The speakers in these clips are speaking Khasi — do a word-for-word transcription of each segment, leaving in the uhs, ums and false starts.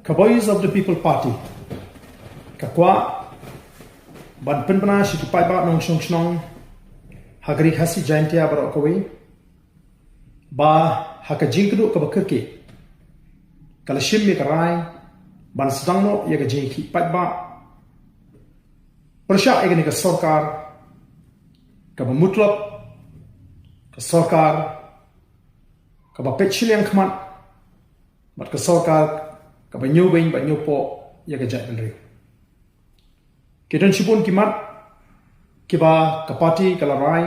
Ka Voice of the People Party ka kwah ban pynbna sha ki paidbah nongshong shnong ha ka Ri Khasi Jaintia baroh kawei ba ha ka jingkynduh kaba kyrkieh ka la shim ïa ka rai ban sdang noh ïa ka jingïakhih paidbah pyrshah ïa kane ka sorkar kaba mutlop, ka sorkar kaba peit shiliang khmat, bad ka sorkar kaba ñiewbeiñ bad ñiewpoh ïa ka jaitbynriew. Ki don shibun ki mat kiba ka party ka la rai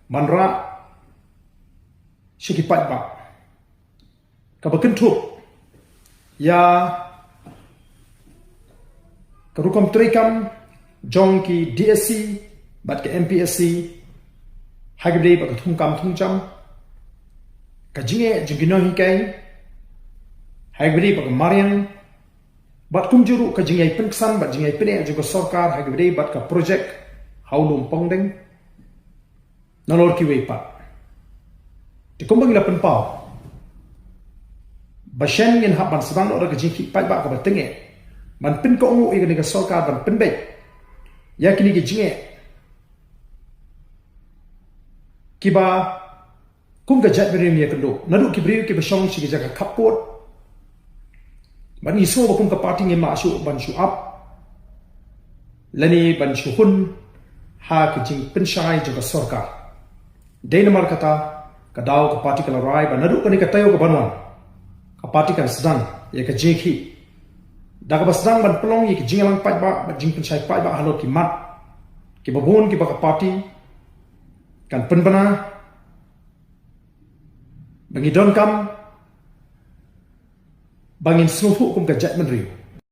ban rah sha ki paidbah, kaba kynthup ïa ka rukom treikam jong ki DSC bad ka MPSC, ha kaba ïadei bad ka thungkam thungjam, ka jingeh jong ki nonghikai, ha kaba ïadei bad ka mariang, bad kumjuh ruh ka jingïai pynksan bad jingïai pyneh jong ka sorkar ha kaba ïadei bad ka projek ha u lum Pongdeng, nalor kiwei pat. Te kumba ngi la pynpaw, ba shen ngin hap ban sdang noh da ka jingïakhih paidbah kaba tyngeh ban pynkohnguh ïa kane ka sorkar ban pynbeit ïa kine ki jingeh kiba kum ka jaitbynriew ngi ïakynduh, naduh ki briew kiba shong sha ki jaka khappud. Bad ngi sngew ba kum ka party ngim lah shuh ban shu ap lane ban shu hun ha ka jingpynshai jong ka sorkar. Dei namar kata ka daw ka party ka la rai ba naduh kane ka taïew kaban wan, ka party kan sdang ïa ka jingïakhih da kaba sdang ban pynlong ïa ka jingïalang paidbah bad jingpynshai paidbah halor ki mat kiba bun kiba ka party kan pynbna ba ngi donkam ba ngin sngewthuh kum ka jaitbynriew